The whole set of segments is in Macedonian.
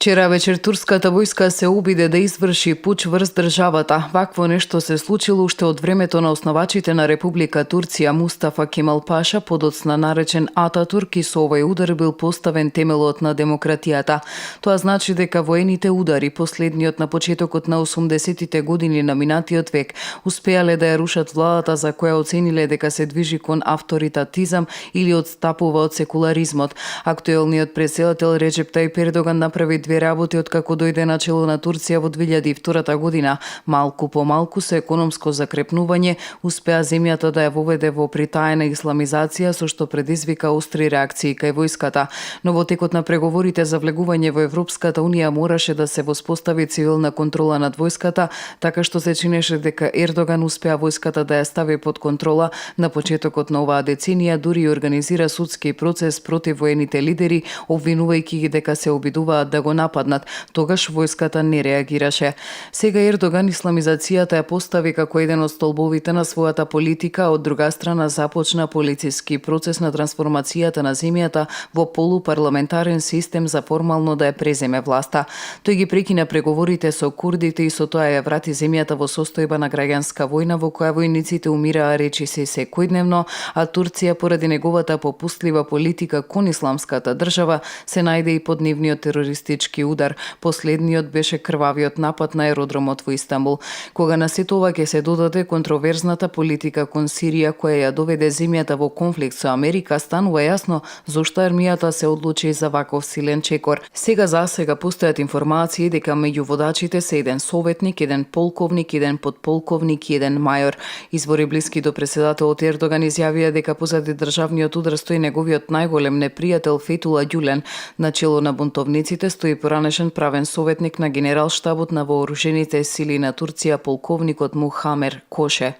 Вчера вечер турската војска се обиде да изврши пуч врз државата. Вакво нешто се случило уште од времето на основачите на Република Турција Мустафа Кемал Паша, подоцна наречен Ататурк, и со овој удар бил поставен темелот на демократијата. Тоа значи дека воените удари, последниот на почетокот на 80-тите години на минатиот век, успеале да ја рушат владата за која оцениле дека се движи кон авторитатизам или одстапува од секуларизмот. Актуелниот претседател Реджеп Тајип Ердоган направи две работи откако дојде на чело на Турција во 2002 година. Малку по малку со економско закрепнување успеа земјата да ја воведе во притаена исламизација, со што предизвика остри реакции кај војската. Но во текот на преговорите за влегување во Европската унија мораше да се воспостави цивилна контрола над војската, така што се чинеше дека Ердоган успеа војската да ја стави под контрола. На почетокот на оваа деценија дури организира судски процес против воените лидери, обвинувајќи ги дека се обидуваат да го нападнат. Тогаш војската не реагираше. Сега Ердоган исламизацијата ја постави како еден од столбовите на својата политика, од друга страна започна полициски процес на трансформацијата на земјата во полупарламентарен систем за формално да ја преземе власта. Тој ги прекина преговорите со курдите и со тоа ја врати земјата во состојба на граѓанска војна во која војниците умираа речиси секојдневно, а Турција поради неговата попустлива политика кон исламската држава се најде и под нивниот терористички удар. Последниот беше крвавиот напад на аеродромот во Истанбул. Кога на сето ова ќе се додаде контроверзната политика кон Сирија, која ја доведе земјата во конфликт со Америка, станува јасно зошто армијата се одлучи за ваков силен чекор. Сега постојат информации дека меѓу водачите се еден советник, еден полковник, еден подполковник и еден мајор. Извори блиски до претседателот Ердоган изјавија дека позади државниот удар стои неговиот најголем непријател Фетула Ѓулен. На чело на бунтовниците стои поранешен правен советник на генерал-штабот на вооружените сили на Турција, полковникот Мухамер Коше.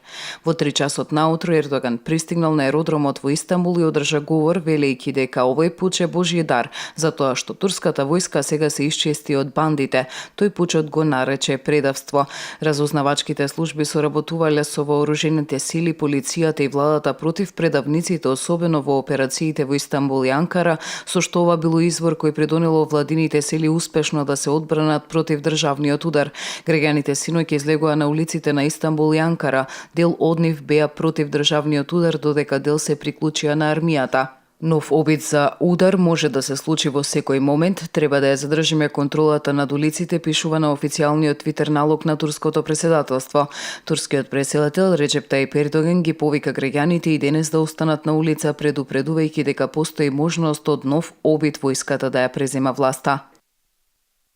Во 3 часот наутро Ердоган пристигнал на аеродромот во Истанбул и одржа говор велејќи дека овој пуч е Божји дар, затоа што турската војска сега се исчисти од бандите. Тој пучот го нарече предавство. Разузнавачките служби соработувале со вооружените сили, полицијата и владата против предавниците, особено во операциите во Истанбул и Анкара, со што ова било извор кој придонело владините сили успешно да се одбранат против државниот удар. Граѓаните синоќ излегоа на улиците на Истанбул и Анкара. Дел од нив беа против државниот удар, додека дел се приклучија на армијата. Нов обид за удар може да се случи во секој момент. Треба да ја задржиме контролата над улиците, пишува на официјалниот твитер налог на турското претседателство. Турскиот претседател Реджеп Тајип Ердоган ги повика граѓаните и денес да останат на улица, предупредувајќи дека постои можност од нов обид војската да ја презема власта.